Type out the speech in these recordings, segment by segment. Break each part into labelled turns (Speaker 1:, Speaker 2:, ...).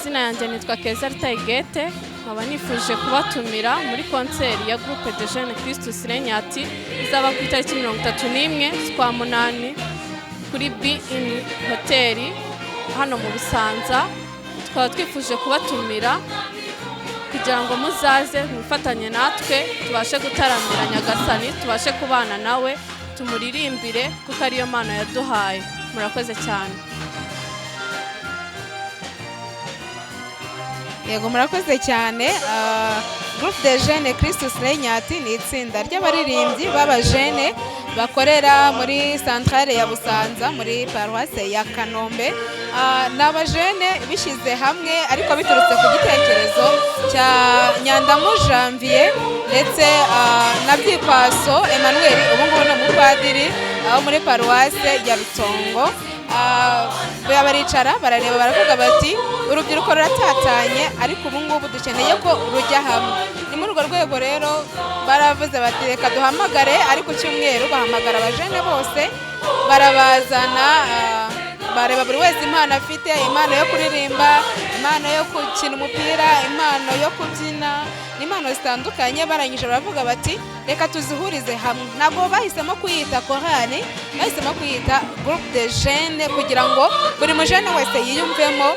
Speaker 1: Amazina yanjye nitwa Keza Rutayigete, nkaba nifuje kubatumira muri concert ya Groupe de Jeunes Christus Regnat izaba ku itariki 31 z'ukwa munani kuri B-Inn Hotel hano mu Busanza. Tukaba twifuje kubatumira kugira ngo muzaze mwifatanye natwe, tubashe gutaramira Nyagasani, tubashe kubana nawe, tumuririmbire kuko ariyo mpano yaduhaye. Murakoze cyane.
Speaker 2: Yego, murakoze cyane. Groupe de Jeunes Christus Regnat ni itsinda ry'abaririmbyi b'abajene bakorera muri centrale ya Busanza muri paroisse ya Kanombe. Ni abajene bishyize hamwe ariko biturutse ku gitekerezo cya Nyandamu Janvier ndetse na Byikwaso Emmanuel, ubu ngubu ni umupadiri wo muri paroisse ya Rutongo. Baricara barareba, baravuga bati urubyiruko ruratatanye, ariko ubu ngubu dukeneye ko rujya hamwe. Ni muri urwo rwego rero baravuze bati reka duhamagare, ariko cyumweru bahamagara abajene bose barabazana, bareba buri wese impano afite, impano yo kuririmba, impano yo gukina umupira, impano yo kubyina, impano zitandukanye. Barangije baravuga bati reka tuzihurize hamwe. Ntabwo bahisemo kuyita korali, bahisemo kuyita groupe de jeunes kugira ngo buri mujene wese yiyumvemo,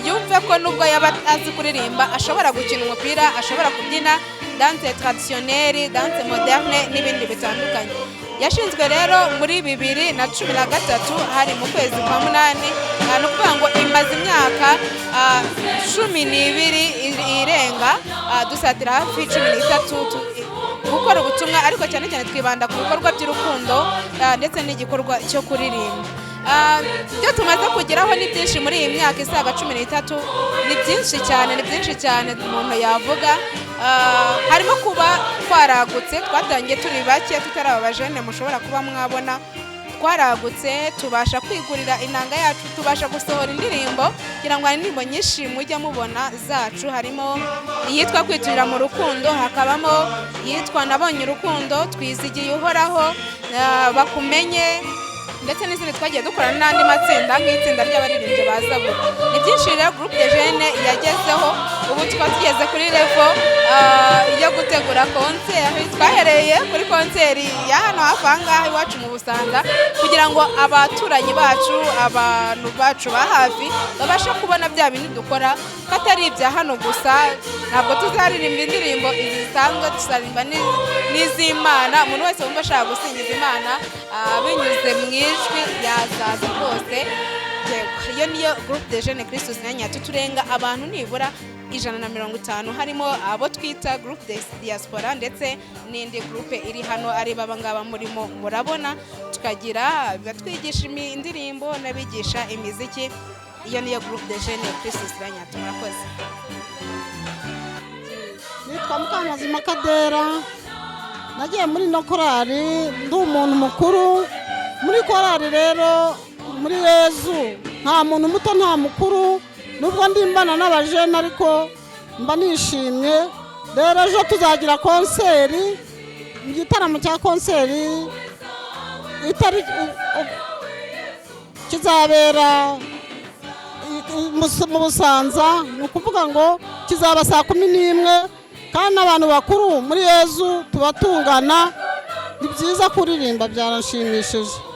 Speaker 2: yumve ko nubwo yaba azi kuririmba ashobora gukina umupira, ashobora kubyina danse traditionnelle, danse moderne n'ibindi bitandukanye. Yashinzwe rero muri 2013, hari mu kwezi kwa munani, ni ukuvuga ngo imaze imyaka 12 irenga, dusatira hafi 13 gukora ubutumwa, ariko cyane cyane twibanda ku bikorwa by'urukundo ndetse n'igikorwa cyo kuririmba. Ibyo tumaze kugeraho ni byinshi muri iyi myaka isaga 13, ni byinshi cyane, ni byinshi cyane umuntu yavuga. Harimo kuba twaragutse, twatangiye turi bake, tutari aba bajene mushobora kuba mwabona, twaragutse tubasha kwigurira inanga yacu, tubasha gusohora indirimbo, kugira ngo hari indirimbo nyinshi mujya mubona zacu, harimo iyitwa Kwiturira mu Rukundo, hakabamo iyitwa Nabonye Urukundo, Twizigiye Uhoraho, Bakumenye, ndetse n'izindi twagiye dukorana n'andi matsinda nk'itsinda ry'abaririmbyi ba Zaburi. Ni byinshi rero Groupe de Jeunes yagezeho. Ubu tukaba tugeze kuri level yo gutegura concert. Twahereye kuri concert ya hano hafi aha ngaha iwacu mu Busanza, kugira ngo abaturanyi bacu, abantu bacu ba hafi babashe kubona bya bintu dukora ko atari ibya hano gusa. Ntabwo tuzaririmba indirimbo izi zisanzwe, tuzaririmba n'iz'Imana. Umuntu wese wumva ashaka gusingiza Imana binyuze mu ijwi yazaza rwose. Yego, iyo niyo Groupe de Jeunes Christus Regnat. Turenga abantu nibura 150, harimo abo twita Groupe de Diaspora ndetse n'indi groupe iri hano ari baba ngaba murimo murabona, tukagira batwigisha indirimbo n'abigisha imiziki. Iyo niyo Groupe de Jeunes Christus Regnat. Murakoze.
Speaker 3: Nitwa Mukamazima Kadera, nagiye muri ino korali ndi umuntu mukuru. Muri korali rero, muri Yezu nta muntu muto nta mukuru, nubwo ndimbana n'abajene ariko mba nishimye. Rero ejo tuzagira concert, igitaramo cya concert kizabera mu Busanza, ni ukuvuga ngo kizaba saa 11, kandi n'abantu bakuru muri Yezu tuba tungana. Ni byiza kuririmba, byaranshimishije.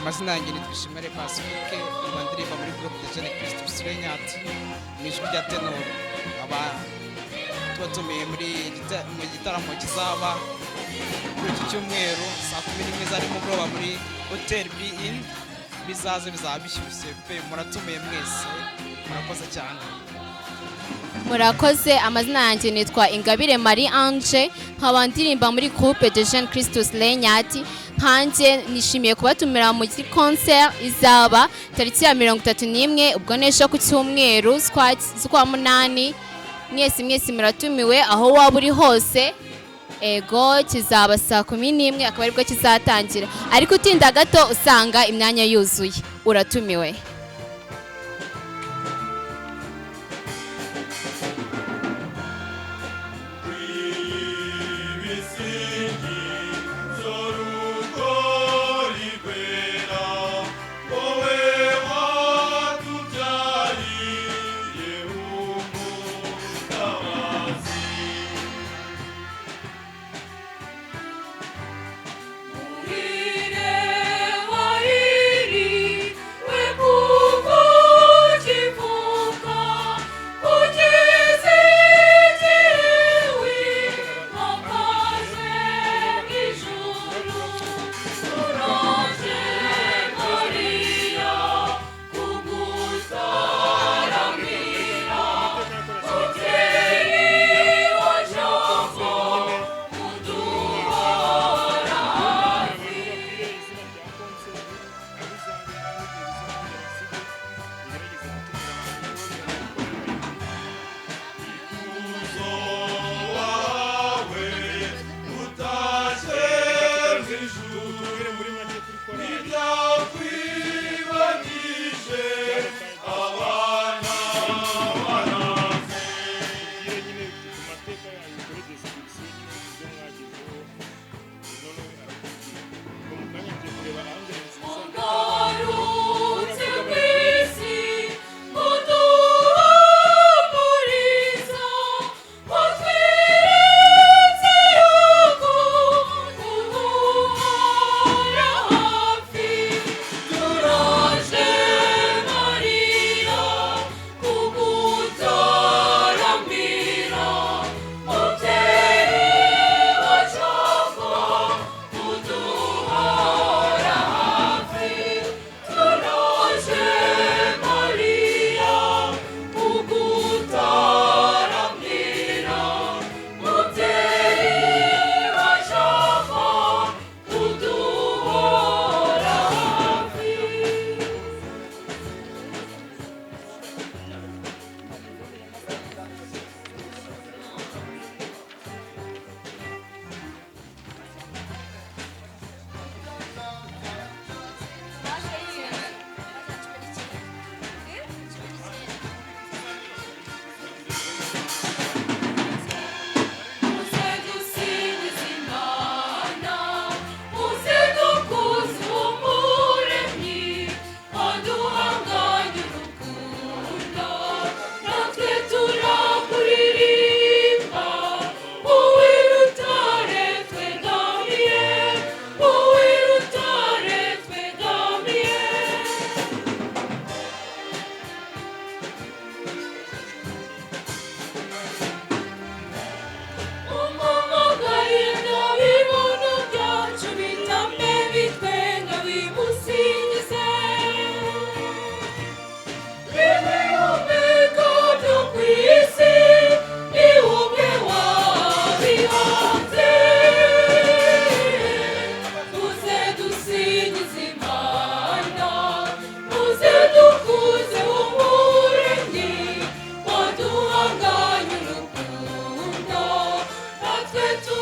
Speaker 4: Amazina yanjye nitwa Ishimwe Pacifique, nkaba ndirimba muri Groupe de Jeunes Christus Regnat mu ijwi rya tenor. Nkaba tubatumiye mu gitaramo kizaba kuri iki cyumweru saa 11 za nimugoroba muri Hotel Be-In. Bizaze, bizaba bishyushye pe, muratumiye mwese, murakoze cyane.
Speaker 5: Murakoze. Amazina yanjye nitwa Ingabire Marie Ange, nkaba ndirimba muri Groupe de Jeunes Christus Regnat. Nkanjye nishimiye kubatumira muri concert izaba tariki ya 31, ubwo n'ejo ku cyumweru z'ukwa munani. Mwese mwese muratumiwe aho waba uri hose. Ego, kizaba saa 11, akaba aribwo kizatangira, ariko utinda gato usanga imyanya yuzuye. Uratumiwe.
Speaker 1: Twe